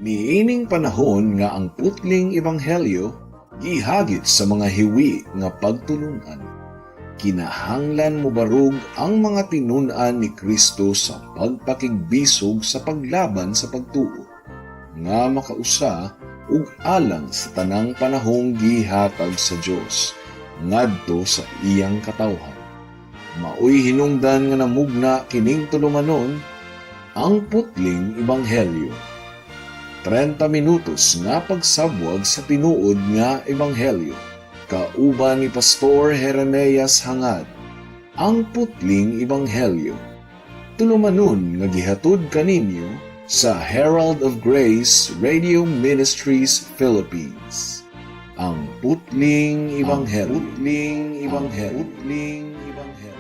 Niining panahon nga ang putling ebanghelyo gihagit sa mga hiwi nga pagtulunan, kinahanglan mobarog ang mga tinun-an ni Kristo sa pagpakigbisog sa paglaban sa pagtuo nga makausa ug alang sa tanang panahong gihatag sa Dios ngadto sa iyang katawhan. Maoy hinungdan nga namugna kining tulumanon, Ang Putling Ebanghelyo. 30 minutos nga pagsabwag sa tinuod nga ebanghelyo. Kauban ni Pastor Jeremias Hangad. Ang Putling Ebanghelyo. Tulumanon nga gihatod kaninyo sa Herald of Grace Radio Ministries Philippines. Ang Putling Ebanghelyo. Putling Ebanghelyo. Putling Ebanghelyo.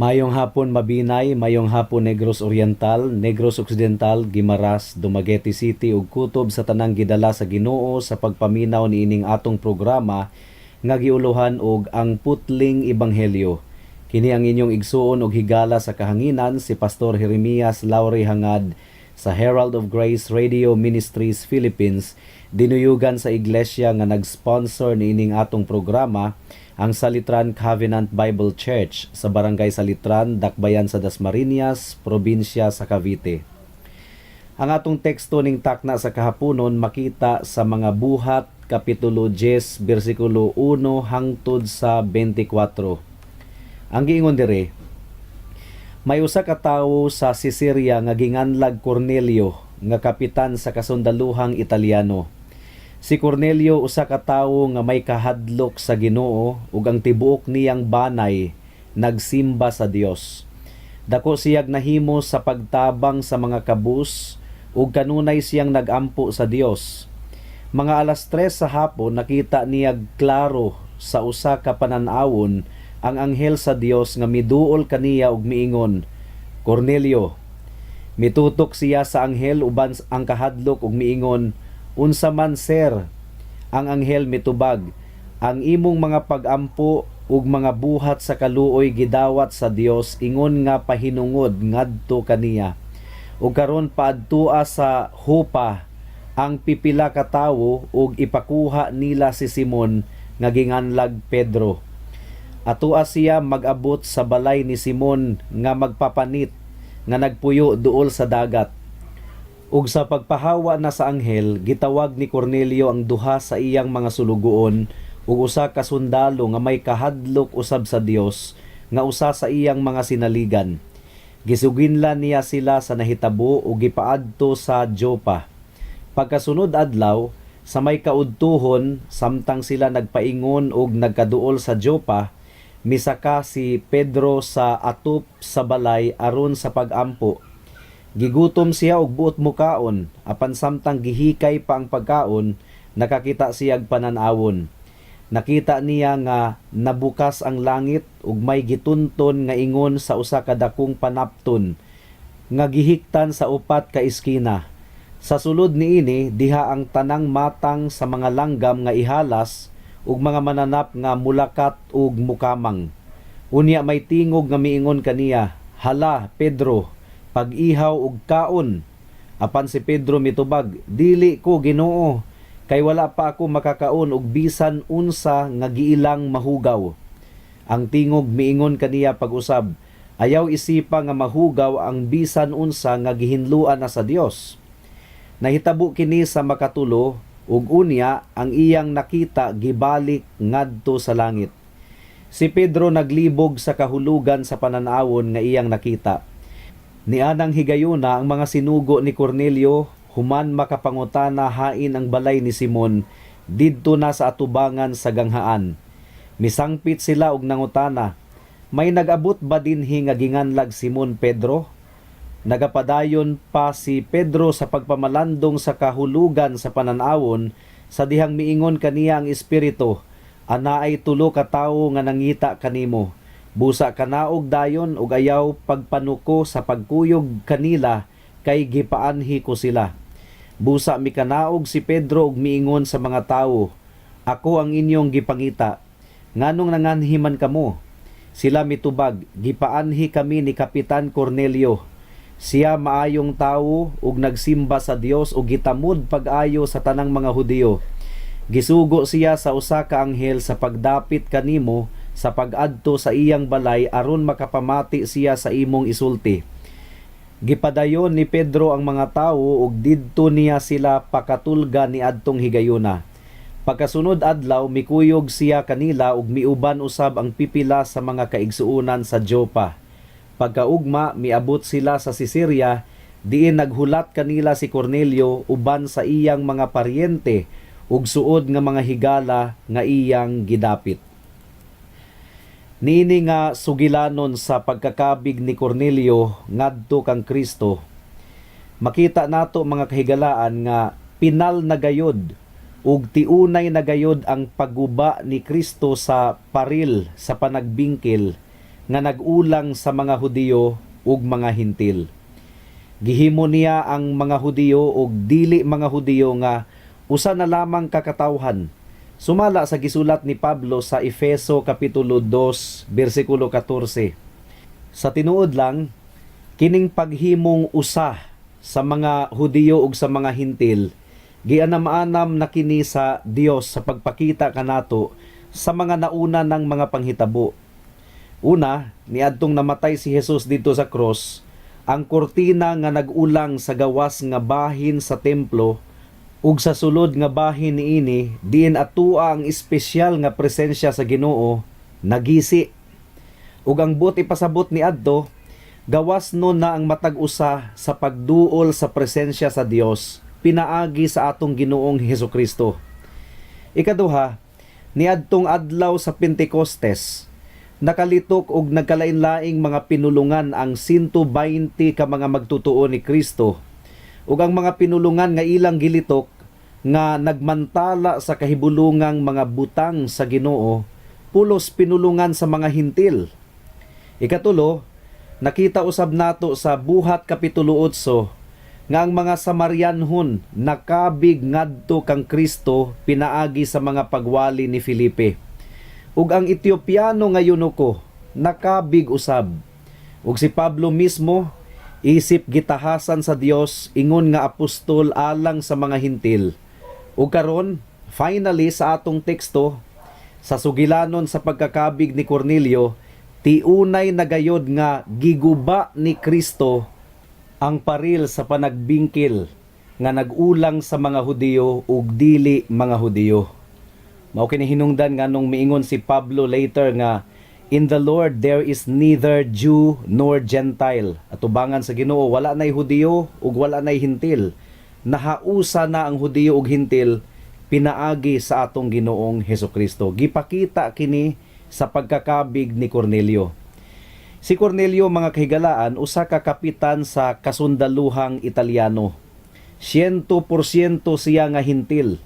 Mayong hapon, Mabinay, mayong hapon, Negros Oriental, Negros Occidental, Guimaras, Dumaguete City ug kutob sa tanang gidala sa Ginoo sa pagpaminaw niining atong programa nga giuluhan og Ang Putling Ebanghelyo. Kini ang inyong igsuon og higala sa kahanginan, si Pastor Jeremias Laure Hangad sa Herald of Grace Radio Ministries Philippines, dinuyugan sa iglesia nga nag-sponsor niining atong programa, ang Salitran Covenant Bible Church sa Barangay Salitran, Dakbayan sa Dasmariñas, probinsya sa Cavite. Ang atong teksto ning takna sa kahaponon makita sa Mga Buhat kapitulo 10 bersikulo 1 hangtod sa 24. Ang giingon dire, may usa ka tawo sa Caesarea nga ginganlag Cornelio, nga kapitan sa kasundaluhang Italiano. Si Cornelio usa ka tawo nga may kahadlok sa Ginoo ug ang tibuok niyang banay nagsimba sa Dios. Dako siyag nahimo sa pagtabang sa mga kabus ug kanunay siyang nagampo sa Dios. Mga 3:00 sa hapon, nakita niya klaro sa usa ka panan-awon ang anghel sa Dios nga miduol kaniya ug miingon, "Cornelio." Mitutok siya sa anghel uban ang kahadlok ug miingon, "Unsa man, sir?" Ang anghel mitubag, "Ang imong mga pagampo ug mga buhat sa kaluoy gidawat sa Dios ingon nga pahinungod ngadto kaniya. Ug karon paadtua sa Jopa ang pipila ka tawo ug ipakuha nila si Simon nga ginganlag Pedro. Atua siya mag-abot sa balay ni Simon nga magpapanit nga nagpuyo duol sa dagat." Ug sa pagpahawa na sa anghel, gitawag ni Cornelio ang duha sa iyang mga sulugoon ug usa ka sundalo nga may kahadlok usab sa Dios, nga usa sa iyang mga sinaligan. Gisuginlan niya sila sa nahitabo ug gipaadto sa Jopa. Pagkasunod adlaw, sa may kaudtuhon, samtang sila nagpaingon ug nagkaduol sa Jopa, misaka si Pedro sa atop sa balay aron sa pagampo. Gigutom siya og buot mukaon, apan samtang gihikay pa ang pagkaon, nakakita siyag panan-awon. Nakita niya nga nabukas ang langit ug may gitunton nga ingon sa usa ka dakong panapton nga gihiktan sa upat ka eskina. Sa sulod niini diha ang tanang matang sa mga langgam nga ihalas ug mga mananap nga mulakat ug mukamang. Unya may tingog nga miingon kaniya, "Hala, Pedro, pag-ihaw og kaon." Apan si Pedro mitubag, "Dili ko, Ginoo, kay wala pa ako makakaon og bisan unsa nga giilang mahugaw." Ang tingog miingon kaniya pag-usab, "Ayaw isipa nga mahugaw ang bisan unsa nga gihinluan na sa Dios." Nahitabo kini sa makatulo ug unya ang iyang nakita gibalik ngadto sa langit. Si Pedro naglibog sa kahulugan sa pananawon nga iyang nakita. Nianang higayuna, ang mga sinugo ni Cornelio, human makapangutana hain ang balay ni Simon, didto na sa atubangan sa ganghaan. Misangpit sila og nangutana, "May nag-abot ba dinhi nga ginganlag Simon Pedro?" Nagapadayon pa si Pedro sa pagpamalandong sa kahulugan sa pananawon sa dihang miingon kaniya ang Espiritu, "Anaay tulo ka tawo nga nangita kanimo. Busa kanaog dayon ug ayaw pagpanuko sa pagkuyog kanila kay gipaanhi ko sila." Busa mikanaog si Pedro ug miingon sa mga tawo, "Ako ang inyong gipangita. Nganong nanganhi man kamo?" Sila mitubag, "Gipaanhi kami ni Kapitan Cornelio. Siya maayong tawo ug nagsimba sa Dios ug gitamod pag-ayo sa tanang mga Hudiyo. Gisugo siya sa usa ka anghel sa pagdapit kanimo sa pag-adto sa iyang balay aron makapamati siya sa imong isulti." Gipadayon ni Pedro ang mga tawo ug didto niya sila pakatulga niadtong higayuna. Pagkasunod adlaw, mikuyog siya kanila ug miuban usab ang pipila sa mga kaigsuonan sa Jopa. Pagkaugma, miabot sila sa Caesarea, diin naghulat kanila si Cornelio uban sa iyang mga paryente ug suod nga mga higala nga iyang gidapit. Niini nga sugilanon sa pagkakabig ni Cornelio ngadto kang Kristo, makita nato, mga kahigalaan, nga pinal na gayod ug tiunay na gayod ang pagguba ni Kristo sa paril sa panagbingkil nga nag-ulang sa mga Hudiyo ug mga Hintil. Gihimo niya ang mga Hudiyo ug dili mga Hudiyo nga usa na lamang ka katawhan, sumala sa gisulat ni Pablo sa Efeso kapitulo 2 bersikulo 14. Sa tinuod lang, kining paghimong usa sa mga Hudiyo ug sa mga Hintil, gianam-anam na kini sa Dios sa pagpakita kanato sa mga nauna ng mga panghitabo. Una, niadtong namatay si Jesus didto sa cross, ang kurtina nga nag-ulang sa gawas nga bahin sa templo ug sa sulod nga bahin niini diin atua ang espesyal nga presensya sa Ginoo, nagisi. Ug ang buot ipasabot ni adto, gawas no na ang matag usa sa pagduol sa presensya sa Dios pinaagi sa atong Ginoong Hesukristo. Ikaduha, niadtong adlaw sa Pentecostes, nakalitok og nagkalain-laing mga pinulungan ang 120 ka mga magtutuo ni Kristo. Ug ang mga pinulungan nga ilang gilitok nga nagmantala sa kahibulungang mga butang sa Ginoo, pulos pinulungan sa mga Hintil. Ikatulo, nakita usab nato sa Buhat kapitulo 8 nga ang mga Samarianhon nakabig ngadto kang Kristo pinaagi sa mga pagwali ni Felipe. Ug ang Etiopiano nga eunuko nakabig usab. Ug si Pablo mismo, isip gitahasan sa Dios ingon nga apostol alang sa mga Hintil. Ug karon, finally, sa atong teksto, sa sugilanon sa pagkakabig ni Cornelio, tiunay na gayod nga giguba ni Kristo ang paril sa panagbingkil nga nag-ulang sa mga Hudiyo ug dili mga Hudiyo. Mao kini hinungdan nganong miingon si Pablo later nga "In the Lord there is neither Jew nor Gentile." Atubangan sa Ginoo wala nay Hudiyo ug wala nay Hintil. Nahausa na ang Hudiyo ug Hintil pinaagi sa atong Ginoong Hesukristo. Gipakita kini sa pagkakabig ni Cornelio. Si Cornelio, mga kahigalaan, usa ka kapitan sa kasundaluhang Italiano. 100% siya nga Hintil.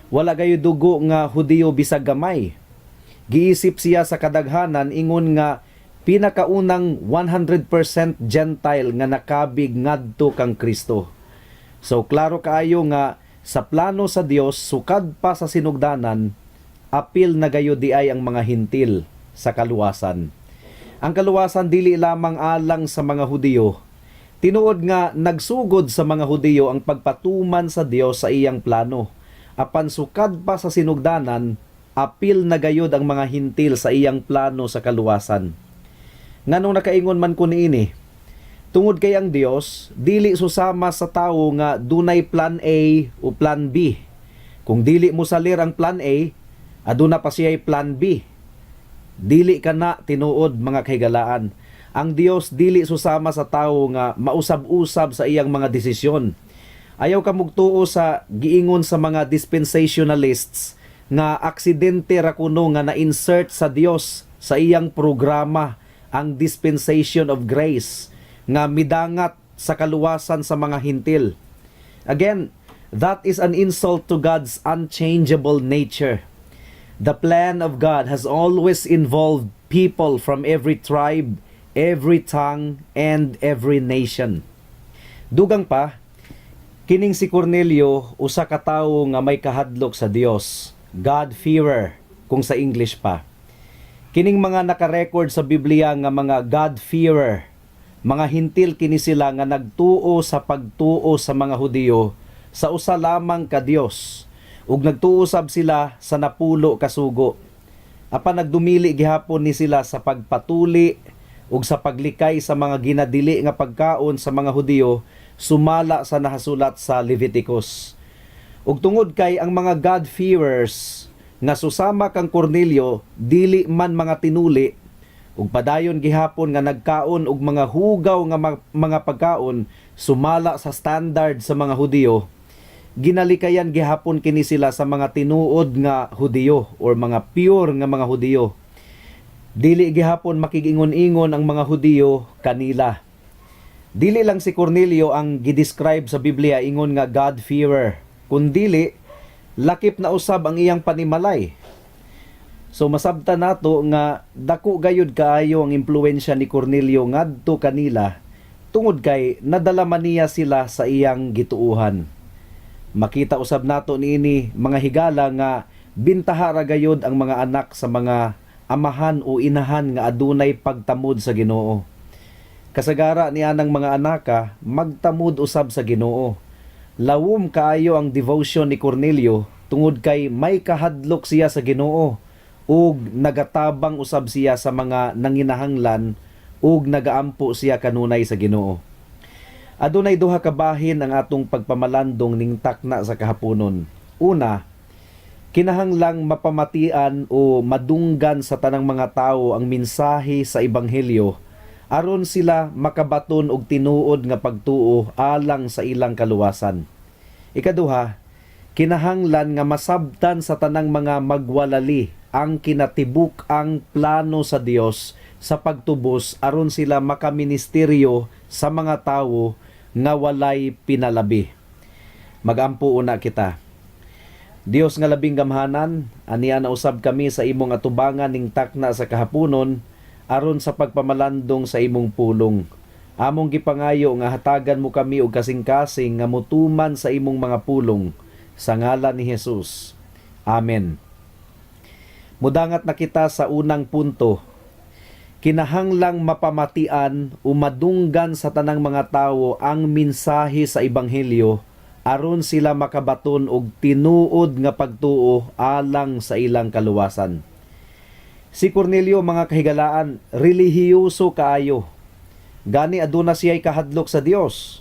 Wala gayo dugo nga Hudiyo bisag gamay. Giisip siya sa kadaghanan ingon nga pinakaunang 100% Gentile nga nakabig ngadto kang Kristo. So klaro kaayo nga sa plano sa Dios sukad pa sa sinugdanan, apil na gayod diay ang mga Hintil sa kaluwasan. Ang kaluwasan dili lamang alang sa mga Hudiyo. Tinuod nga nagsugod sa mga Hudiyo ang pagpatuman sa Dios sa iyang plano. Apan sukad pa sa sinugdanan, apil na gayod ang mga Hintil sa iyang plano sa kaluwasan. Nganong nakaingon man ko niini? Tungod kay ang Dios dili susama sa tawo nga dunay plan A o plan B. Kung dili mo salir ang plan A, aduna pa siya'y plan B. Dili ka na tinuod, mga kahigalaan. Ang Dios dili susama sa tawo nga mausab-usab sa iyang mga desisyon. Ayaw ka mugtuo sa giingon sa mga dispensationalists nga aksidente ra kuno nga na-insert sa Dios sa iyang programa ang dispensation of grace nga midangat sa kaluwasan sa mga Hintil. Again, that is an insult to God's unchangeable nature. The plan of God has always involved people from every tribe, every tongue, and every nation. Dugang pa, kining si Cornelio usa ka tawo nga may kahadlok sa Dios, God-fearer kung sa English pa. Kining mga naka-record sa Biblia nga mga God-fearer, mga Hentil kini sila nga nagtuo sa pagtuo sa mga Hudiyo sa usa lamang ka Dios ug nagtuo sab sila sa 10 ka sugo. Apan nagdumili gihapon ni sila sa pagpatuli ug sa paglikay sa mga ginadili nga pagkaon sa mga Hudiyo sumala sa nahasulat sa Leviticus. Ug tungod kay ang mga God-fearers nga susama kang Cornelio dili man mga tinuli ug padayon gihapon nga nagkaon og mga hugaw nga mga pagkaon sumala sa standard sa mga Hudiyo, ginalikayan gihapon kini sila sa mga tinuod nga Hudiyo or mga pure nga mga Hudiyo. Dili gihapon makigingon-ingon ang mga Hudiyo kanila. Dili lang si Cornelio ang gidescribe sa Biblia ingon nga God-fearer, kundili lakip na usab ang iyang panimalay. So masabtan nato nga dako gayud kaayo ang impluwensya ni Cornelio ngadto kanila tungod kay nadala man niya sila sa iyang gituuhan. Makita usab nato niini, mga higala, nga bintaha ra gayud ang mga anak sa mga amahan o inahan nga adunay pagtamod sa Ginoo. Kasagara ni anang mga anaka magtamod usab sa Ginoo. Lawom kaayo ang devotion ni Cornelio tungod kay may kahadlok siya sa Ginoo ug nagatabang usab siya sa mga nanginahanglan ug nagaampo siya kanunay sa Ginoo. Adunay duha ka bahin ang atong pagpamalandong ning takna sa kahaponon. Una, kinahanglang mapamatian o madunggan sa tanang mga tawo ang mensahe sa ebanghelyo aron sila makabaton og tinuod nga pagtuo alang sa ilang kaluwasan. Ikaduha, kinahanglan nga masabtan sa tanang mga magwalali ang kinatibuk-ang plano sa Dios sa pagtubos aron sila makaministeryo sa mga tawo nga walay pinalabi. Magampo una kita. Dios nga labing gamhanan, aniya na usab kami sa imong atubangan ning takna sa kahaponon aron sa pagpamalandong sa imong pulong. Among gipangayo nga hatagan mo kami og kasing-kasing nga mutuman sa imong mga pulong, sa ngalan ni Jesus. Amen. Mudangat na kita sa unang punto. Kinahanglang mapamatian o madunggan sa tanang mga tawo ang mensahe sa ebanghelyo aron sila makabaton og tinuod nga pagtuo alang sa ilang kaluwasan. Si Cornelio, mga kahigalaan, relihiyoso kaayo. Gani aduna siya'y kahadlok sa Dios.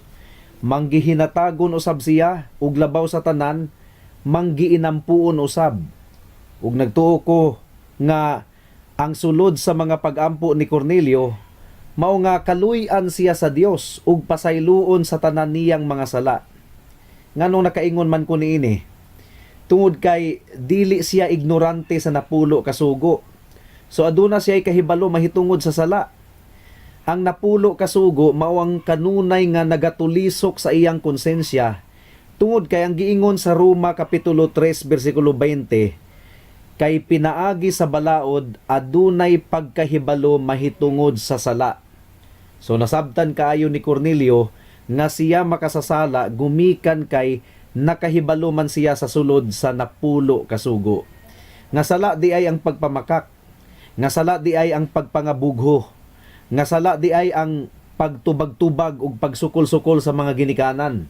Manggihinatagon usab siya ug labaw sa tanan, manggiinampuon usab. Ug nagtuo ko nga ang sulod sa mga pagampo ni Cornelio mao nga kaluy-an siya sa Dios ug pasayloon sa tanan niyang mga sala. Nganong nakaingon man ko niini? Tungod kay dili siya ignorante sa 10 ka sugo. So aduna siya kahibalo mahitungod sa sala. Ang 10 ka sugo mao ang kanunay nga nagatulisok sa iyang konsensya tungod kay ang giingon sa Roma kapitulo 3 bersikulo 20, kay pinaagi sa balaod adunay pagkahibalo mahitungod sa sala. So nasabtan kaayo ni Cornelio nga siya makasasala gumikan kay nakahibalo man siya sa sulod sa 10 ka sugo. Nga sala di ay ang pagpamakak, nga sala di ay ang pagpangabugho, nga sala di ay ang pagtubag-tubag ug pagsukol-sukol sa mga ginikanan.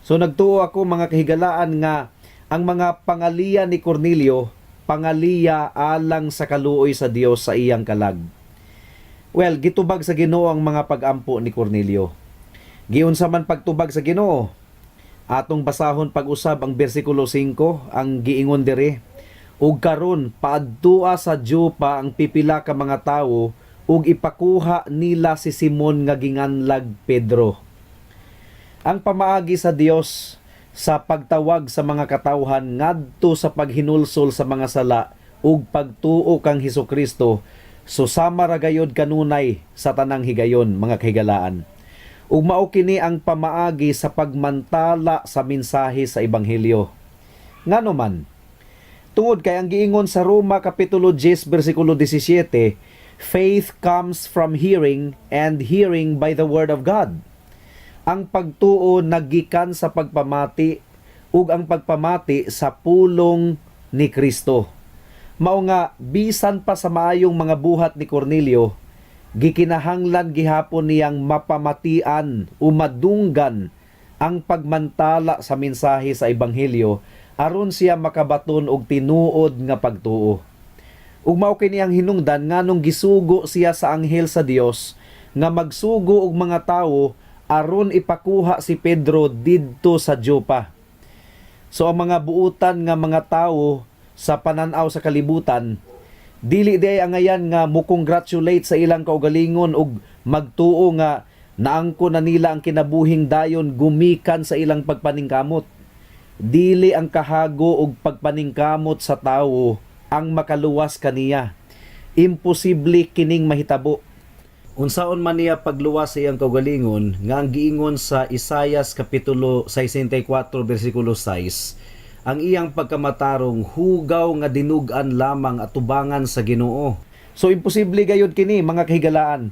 So nagtuo ako, mga kahigalaan, nga ang mga pangaliya ni Cornelio, pangaliya alang sa kaluoy sa Dios sa iyang kalag. Well, gitubag sa Ginoo ang mga pagampo ni Cornelio. Giunsa man pagtubag sa Ginoo? Atong basahon pag-usab ang bersikulo 5, ang giingon diri: "Ug karon paadtua sa Jopa ang pipila ka mga tawo ug ipakuha nila si Simon nga ginganlag Pedro." Ang pamaagi sa Dios sa pagtawag sa mga katawhan ngadto sa paghinulsol sa mga sala ug pagtuo kang Hesukristo susama ra gayod kanunay sa tanang higayon, mga kahigalaan. Ug mao kini ang pamaagi sa pagmantala sa mensahe sa ebanghelyo. Ngano man? Tungod kay ang giingon sa Roma kapitulo 10 bersikulo 17, Faith comes from hearing, and hearing by the word of God. Ang pagtuo naggikan sa pagpamati, ug ang pagpamati sa pulong ni Kristo. Mao nga bisan pa sa maayong mga buhat ni Cornelio, gikinahanglan gihapon niyang mapamatian o madunggan ang pagmantala sa mensahe sa ebanghelyo aron siya makabaton og tinuod nga pagtuo. Ug mao kini ang hinungdan nganong gisugo siya sa anghel sa Dios nga magsugo og mga tawo aron ipakuha si Pedro didto sa Jopa. So ang mga buutan nga mga tawo sa pananaw sa kalibutan, dili diay angayan nga mo-congratulate sa ilang kaugalingon ug magtuo nga naangko na nila ang kinabuhing dayon gumikan sa ilang pagpaningkamot. Dili ang kahago ug pagpaningkamot sa tawo ang makaluwas kaniya. Imposible kining mahitabo. Unsaon man niya pagluwas sa iyang kaugalingon nga ang giingon sa Isayas kapitulo 64 bersikulo 6, ang iyang pagkamatarong hugaw nga dinug-an lamang atubangan sa Ginoo? So imposible gayud kini, mga kahigalaan.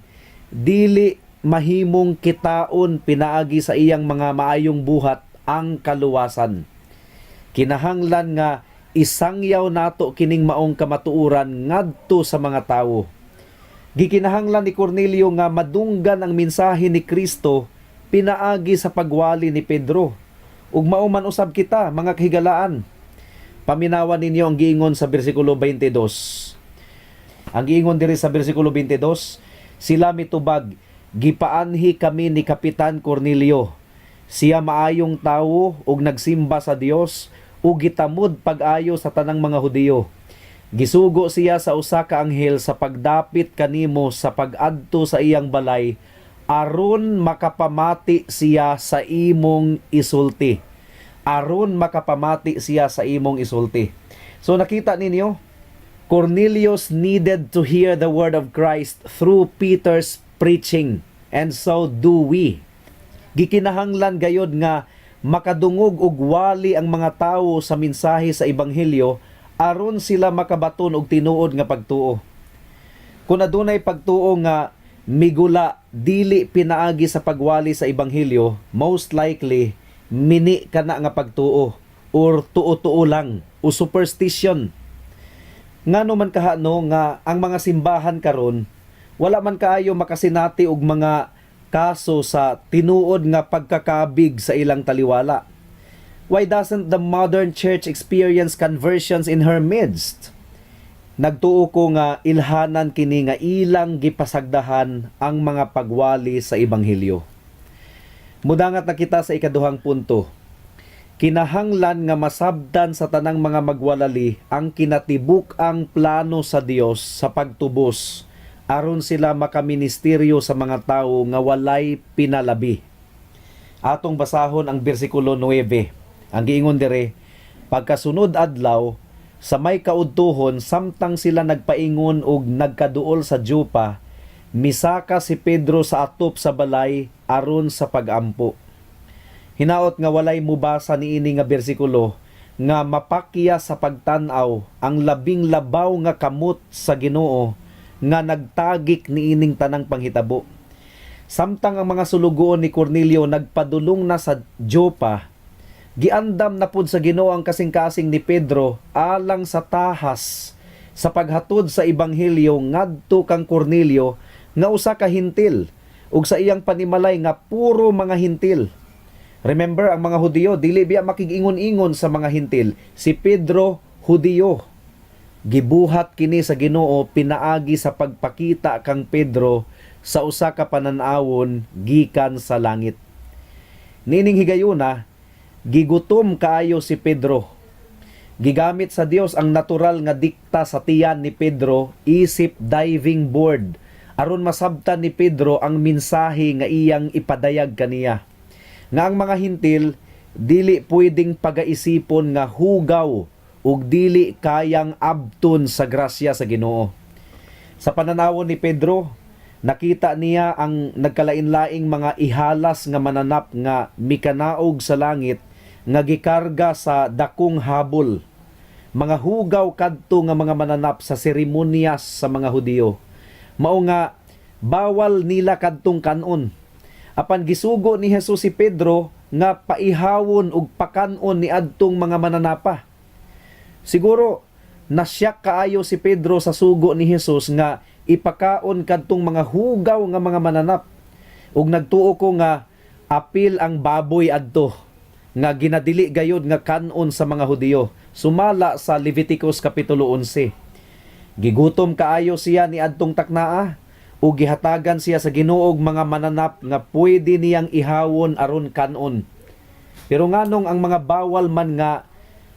Dili mahimong kitaon pinaagi sa iyang mga maayong buhat ang kaluwasan. Kinahanglan nga isangyaw nato kining maong kamatuoran ngadto sa mga tawo. Gikinahanglan ni Cornelio nga madunggan ang mensahe ni Kristo pinaagi sa pagwali ni Pedro. Ug mao man usab kita, mga kahigalaan. Paminawan ninyo ang giingon sa bersikulo 22. Ang giingon diri sa bersikulo 22, sila mitubag, "Gipaanhi kami ni Kapitan Cornelio. Siya maayong tawo ug nagsimba sa Dios ug gitamod pag-ayo sa tanang mga Hudiyo. Gisugo siya sa usa ka anghel sa pagdapit kanimo sa pag-adto sa iyang balay aron makapamati siya sa imong isulti." Aron makapamati siya sa imong isulti. So nakita ninyo, Cornelius needed to hear the word of Christ through Peter's preaching, and so do we. Gikinahanglan gayod nga makadungog og wali ang mga tawo sa mensahe sa ebanghelyo aron sila makabaton og tinuod nga pagtuo. Kung adunay pagtuo nga migula dili pinaagi sa pagwali sa ebanghelyo, most likely mini kana nga pagtuo or tuo-tuo lang o superstition. Ngano man kahano nga ang mga simbahan karon wala man kaayo makasinati og mga kaso sa tinuod nga pagkakabig sa ilang taliwala? Why doesn't the modern church experience conversions in her midst? Nagtuo ko nga ilhanan kini nga ilang gipasagdahan ang mga pagwali sa ebanghelyo. Mudangat na kita sa ikaduhang punto. Kinahanglan nga masabdan sa tanang mga magwalali ang kinatibuk-ang plano sa Dios sa pagtubos aron sila makaministeryo sa mga tawo nga walay pinalabi. Atong basahon ang bersikulo 9. Ang giingon dire, "Pagkasunod adlaw, sa may kaudtuhon, samtang sila nagpaingon og nagkaduol sa Jopa, misaka si Pedro sa atop sa balay aron sa pagampo." Hinaot nga walay mubasa niini nga bersikulo nga mapakya sa pagtan-aw ang labing labaw nga kamot sa Ginoo nga nagtagik niining tanang panghitabo. Samtang ang mga sulugoon ni Cornelio nagpadulong na sa Jopa, giandam na pud sa Ginoo ang kasing-kasing ni Pedro alang sa tahas sa paghatod sa ebanghelyo ngadto kang Cornelio nga usa ka Hentil ug sa iyang panimalay nga puro mga Hentil. Remember, ang mga Hudiyo dili biya makig-ingon-ingon sa mga Hentil. Si Pedro, Hudiyo. Gibuhat kini sa Ginoo pinaagi sa pagpakita kang Pedro sa usa ka panan-awon gikan sa langit. Nining higayuna, gigutom kaayo si Pedro. Gigamit sa Dios ang natural nga dikta sa tiyan ni Pedro isip diving board aron masabtan ni Pedro ang mensahe nga iyang ipadayag kaniya. Nga ang mga Hentil dili pwedeng pagaisipon nga hugaw ug dili kayang abton sa grasya sa Ginoo. Sa pananawon ni Pedro, nakita niya ang nagkalain-laing mga ihalas nga mananap nga mikanaog sa langit nga gikarga sa dakong habol. Mga hugaw kadto nga mga mananap sa seremonyas sa mga Hudiyo. Mao nga bawal nila kadtong kanon. Apan gisugo ni Jesus si Pedro nga paihawon ug pakanon ni adtong mga mananapa. Siguro nasyak kaayo si Pedro sa sugo ni Jesus nga ipakaon kadtong mga hugaw nga mga mananap. Ug nagtuo ko nga apil ang baboy adto nga ginadili gayod nga kanon sa mga Hudiyo sumala sa Leviticus kapitulo 11. Gigutom kaayo siya ni adtong taknaa ug gihatagan siya sa Ginoo og mga mananap nga pwede niyang ihawon aron kanon. Pero nganong ang mga bawal man nga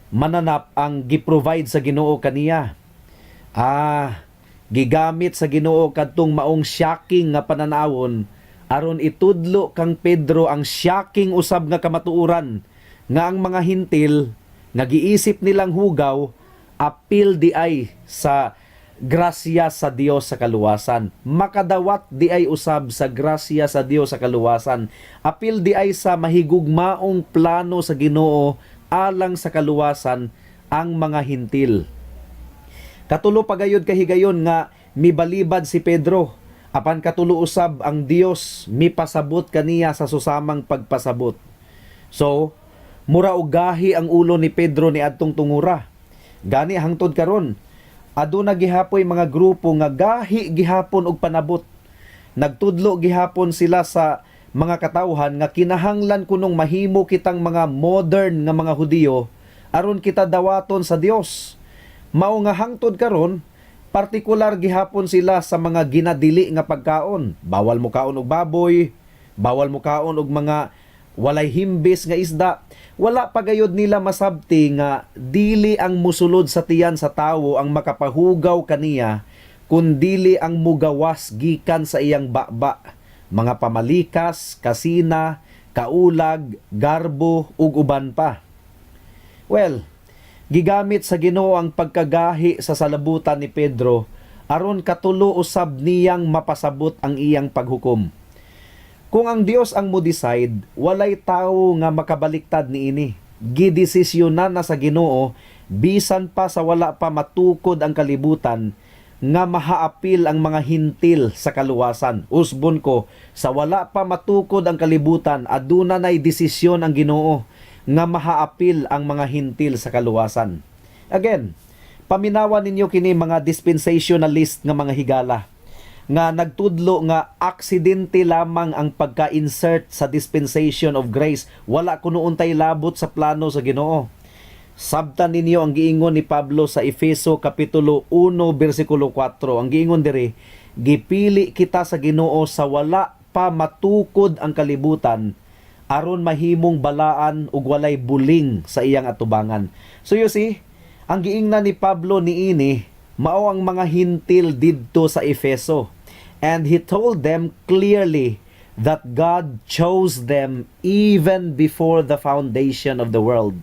mananap ang gi-provide sa Ginoo kaniya? Gigamit sa Ginoo kadtong maong shocking nga pananawon aron itudlo kang Pedro ang shocking usab nga kamatuoran nga ang mga Hintil nga giisip nilang hugaw, apil di ay sa grasya sa Dios sa kaluwasan. Makadawat di ay usab sa grasya sa Dios sa kaluwasan. Apil di ay sa mahigugmaong plano sa Ginoo alang sa kaluwasan ang mga Hintil. Katulo pagayod kahigayon nga mibalibad si Pedro. Apan katulo usab ang Dios mipasabot kaniya sa susamang pagpasabot. So, mura og gahi ang ulo ni Pedro ni adtong tungura. Gani hangtod karon, aduna gihapoy mga grupo nga gahi gihapon og panabot. Nagtudlo gihapon sila sa mga katawhan nga kinahanglan kunong mahimo kitang mga modern nga mga Hudiyo aron kita dawaton sa Dios. Mao nga hangtod karon, partikular gihapon sila sa mga ginadili nga pagkaon. Bawal mo kaon og baboy, bawal mo kaon og mga walay himbis nga isda. Wala pa gayod nila masabti nga dili ang musulod sa tiyan sa tawo ang makapahugaw kaniya, kundili ang mugawas gikan sa iyang baba. Mga pamalikas, kasina, kaulag, garbo ug uban pa. Well, gigamit sa Ginoo ang pagkagahi sa salabutan ni Pedro aron katulo usab niyang mapasabot ang iyang paghukom. Kung ang Dios ang mo-decide, walay tawo nga makabaliktad niini. Gidesisyonan na sa Ginoo bisan pa sa wala pa matukod ang kalibutan nga mahaapil ang mga Hintil sa kaluwasan. Usbon ko, sa wala pa matukod ang kalibutan, aduna nay desisyon ang Ginoo nga mahaapil ang mga Hintil sa kaluwasan. Again, paminawan ninyo kini, mga dispensationalist nga mga higala nga nagtudlo nga aksidente lamang ang pagka-insert sa dispensation of grace. Wala kuno untay labot sa plano sa Ginoo. Sabtan ninyo ang giingon ni Pablo sa Efeso kapitulo 1 bersikulo 4. Ang giingon diri, gipili kita sa Ginoo sa wala pa matukod ang kalibutan aron mahimong balaan ug walay buling sa iyang atubangan. So you see, ang giingnan ni Pablo niini mao ang mga Hintil didto sa Efeso. And he told them clearly that God chose them even before the foundation of the world.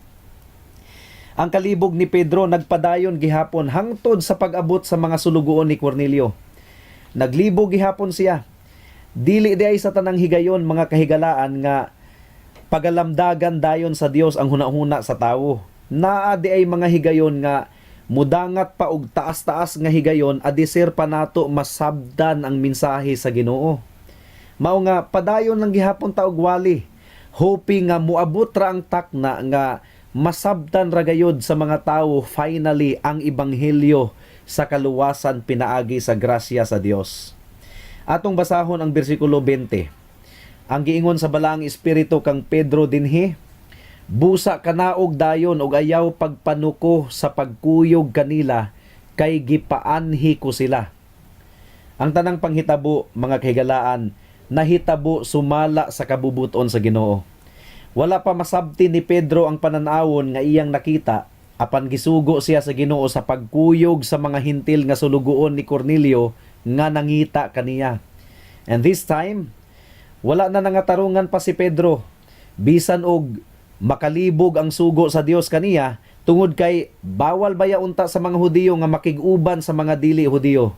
Ang kalibog ni Pedro nagpadayon gihapon hangtod sa pag-abot sa mga sulugoon ni Cornelio. Naglibog gihapon siya. Dili di ay sa tanang higayon, mga kahigalaan, nga pagalamdagan dayon sa Dios ang hunahuna sa tawo. Naa di ay mga higayon nga mudangat pa og taas-taas nga higayon adiser pa nato masabdan ang mensahe sa Ginoo. Mao nga padayon lang gihapon ta og wali, hoping nga muabot ra ang takna nga masabtan ra gayod sa mga tawo finally ang ebanghelyo sa kaluwasan pinaagi sa grasya sa Dios. Atong basahon ang bersikulo 20. Ang giingon sa Balaang Espiritu kang Pedro dinhi, "Busa kanaog dayon og ayaw pagpanuko sa pagkuyog kanila kay gipaanhi ko sila." Ang tanang panghitabo, mga kahigalaan, nahitabo sumala sa kabubuton sa Ginoo. Wala pa masabti ni Pedro ang pananawon nga iyang nakita apan gisugo siya sa Ginoo sa pagkuyog sa mga Hintil nga sulugoon ni Cornelio nga nangita kaniya. And this time, wala na nangatarungan pa si Pedro bisan og makalibog ang sugo sa Dios kaniya, tungod kay bawal baya unta sa mga Hudiyo nga makig-uban sa mga dili Hudiyo.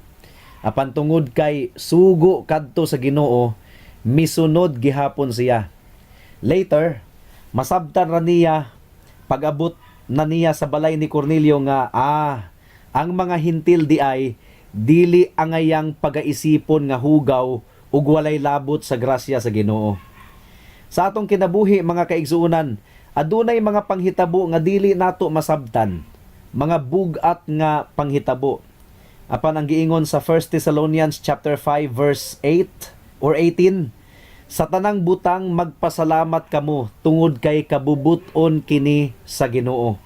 Apan tungod kay sugo kadto sa Ginoo, misunod gihapon siya. Later, masabtan ra niya pag-abot na niya sa balay ni Cornelio nga ang mga Hintil di ay Dili angayang pagaisipon nga hugaw ug walay labot sa grasya sa Ginoo. Sa atong kinabuhi, mga kaigsuonan, adunay mga panghitabo nga dili nato masabtan, mga bug-at nga panghitabo. Apan ang giingon sa 1 Thessalonians chapter 5 verse 8 or 18, "Sa tanang butang magpasalamat kamo tungod kay kabubut-on kini sa Ginoo."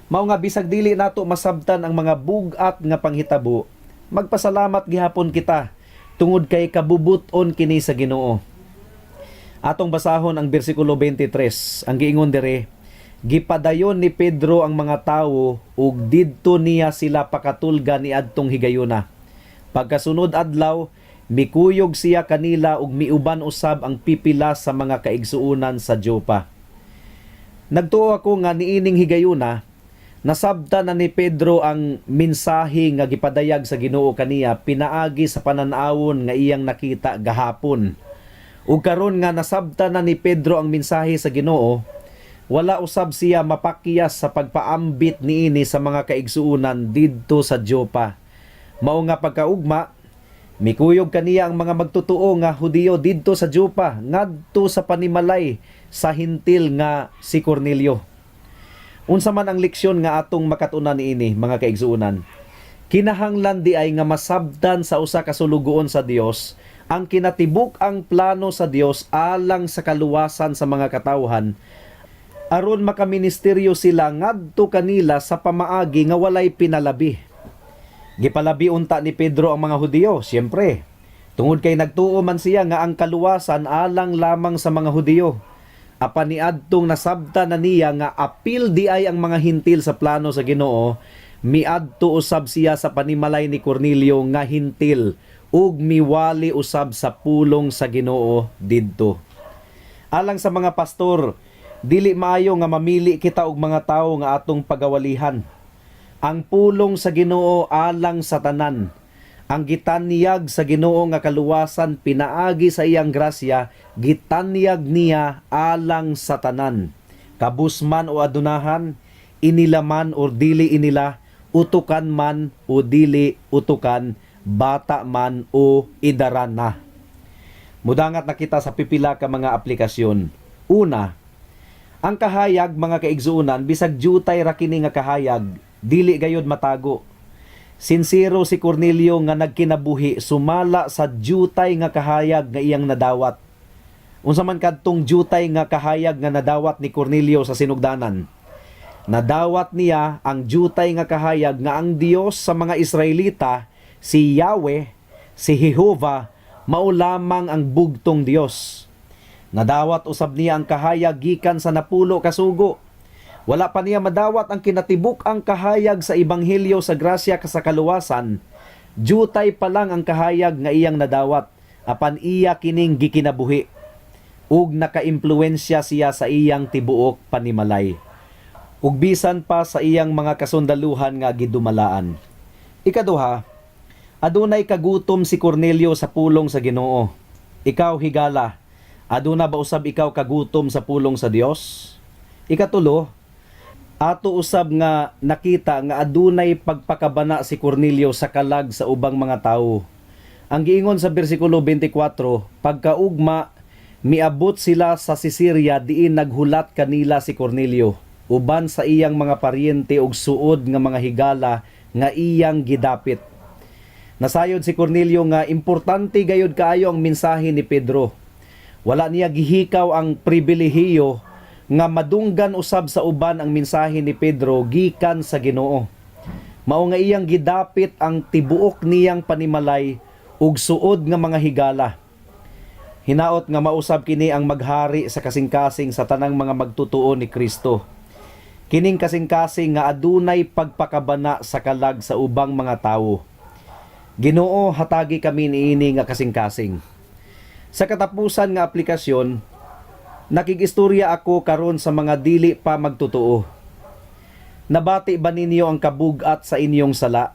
Mao nga bisag dili nato masabtan ang mga bug-at nga panghitabo, magpasalamat gihapon kita tungod kay kabubut-on kini sa Ginoo. Atong basahon ang bersikulo 23. Ang giingon dire, "Gipadayon ni Pedro ang mga tawo ug didto niya sila pakatulga niadtong higayuna. Pagkasunod adlaw, mikuyog siya kanila ug miuban usab ang pipila sa mga kaigsuonan sa Jopa." Nagtuo ako nga niining higayuna, nasabtan na ni Pedro ang mensahe nga gipadayag sa Ginoo kaniya pinaagi sa panan-awon nga iyang nakita gahapon. Ug karon nga nasabtan na ni Pedro ang mensahe sa Ginoo, wala usab siya mapakyas sa pagpaambit niini sa mga kaigsuonan didto sa Jopa. Mao nga pagkaugma, mikuyog kaniya ang mga magtotoo nga Hudiyo didto sa Jopa ngadto sa panimalay sa Hentil nga si Cornelio. Unsa man ang leksyon nga atong makatunan niini, mga kaigsuonan? Kinahanglan di ay nga masabtan sa usa ka sulugoon sa Dios ang kinatibuk-ang plano sa Dios alang sa kaluwasan sa mga katawhan aron makaministeryo sila ngadto kanila sa pamaagi nga walay pinalabi. Gipalabi unta ni Pedro ang mga Hudiyo, siyempre. Tungod kay nagtuo man siya nga ang kaluwasan alang lamang sa mga Hudiyo. Apan niadtong nasabtan na niya nga apil di ay ang mga Hentil sa plano sa Ginoo, miadto usab siya sa panimalay ni Cornelio nga Hentil ug miwali usab sa pulong sa Ginoo didto. Alang sa mga pastor, dili maayo nga mamili kita og mga tawo nga atong pagawalihan. Ang pulong sa Ginoo alang sa tanan. Ang gitanyag sa Ginoo nga kaluwasan pinaagi sa iyang grasya, gitanyag niya alang sa tanan. Kabus man o adunahan, inila man o dili inila, utukan man o dili utukan, bata man o idaran na. Mudangat na kita sa pipila ka mga aplikasyon. Una, ang kahayag, mga kaigsuonan, bisag jutay ra kini nga kahayag, dili gayod matago. Sinsero si Cornelio nga nagkinabuhi sumala sa jutay nga kahayag nga iyang nadawat. Unsa man kadtong jutay nga kahayag nga nadawat ni Cornelio sa sinugdanan? Nadawat niya ang jutay nga kahayag nga ang Dios sa mga Israelita, si Yahweh, si Jehova, mao lamang ang bugtong Dios. Nadawat usab niya ang kahayag gikan sa 10 ka sugo. Wala pa niya madawat ang kinatibuk-ang kahayag sa ebanghelyo sa grasya sa kaluwasan. Jutay pa lang ang kahayag nga iyang nadawat, apan iya kining gikinabuhi ug nakaimpluwensya siya sa iyang tibuok panimalay ug bisan pa sa iyang mga kasundaluhan nga gidumalaan. Ikaduha, adunay kagutom si Cornelio sa pulong sa Ginoo. Ikaw, higala, aduna ba usab ikaw kagutom sa pulong sa Dios? Ikatulo, ato usab nga nakita nga adunay pagpakabana si Cornelio sa kalag sa ubang mga tawo. Ang giingon sa bersikulo 24, "Pagkaugma, miabot sila sa Cesarea diin naghulat kanila si Cornelio uban sa iyang mga paryente ug suod nga mga higala nga iyang gidapit." Nasayod si Cornelio nga importante gayud kaayo ang mensahe ni Pedro. Wala niya gihikaw ang pribilehiyo nga madunggan usab sa uban ang mensahe ni Pedro gikan sa Ginoo. Mao nga iyang gidapit ang tibuok niyang panimalay ug suod nga mga higala. Hinaot nga mausab kini ang maghari sa kasing-kasing sa tanang mga magtutuo ni Kristo. Kining kasing-kasing nga adunay pagpakabana sa kalag sa ubang mga tawo. Ginoo, hatagi kami niini nga kasing-kasing. Sa katapusan nga aplikasyon, nakigistorya ako karon sa mga dili pa magtotoo. Nabati ba ninyo ang kabugat sa inyong sala?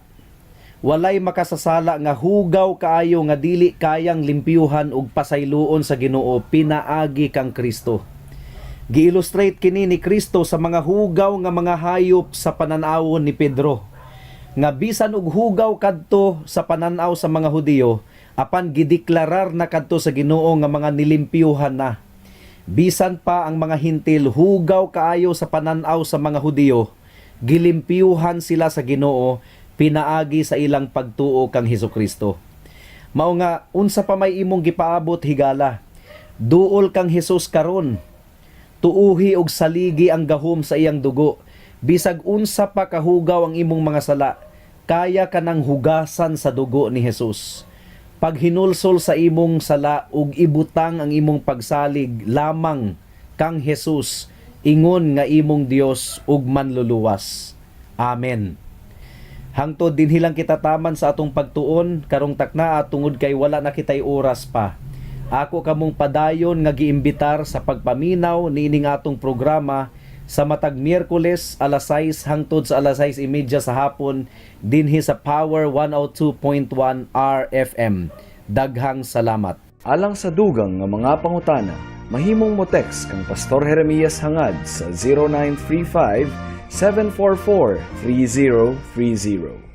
Walay makasasala nga hugaw kaayo nga dili kayang limpyuhan ug pasayloon sa Ginoo pinaagi kang Kristo. Gi-illustrate kini ni Kristo sa mga hugaw nga mga hayop sa pananawon ni Pedro. Nga bisan og hugaw kadto sa pananaw sa mga Hudiyo, apan gideklarar na kadto sa Ginoo nga mga nilimpyuhan na. Bisan pa ang mga Hentil, hugaw kaayo sa pananaw sa mga Hudiyo, gilimpyuhan sila sa Ginoo pinaagi sa ilang pagtuo kang Hesukristo. Mao nga unsa pa may imong gipaabot, higala? Duol kang Hesus karon. Tuuhi og saligi ang gahom sa iyang dugo. Bisag unsa pa kahugaw ang imong mga sala, kaya ka nang hugasan sa dugo ni Hesus. Paghinulsol sa imong sala ug ibutang ang imong pagsalig lamang kang Hesus ingon nga imong Dios ug Manluluwas. Amen. Hangtod dinhi lang kita taman sa atong pagtuon karong takna tungod kay wala na kitay oras pa. Ako kamong padayon nga giimbitar sa pagpaminaw niining atong programa sa matag Miyerkules, alas 6 hangtod sa alas 6:30 sa hapon dinhi sa Power 102.1 RFM. Daghang salamat. Alang sa dugang nga mga pangutana, mahimong mo text kang Pastor Jeremias Hangad sa 0935 744 3030.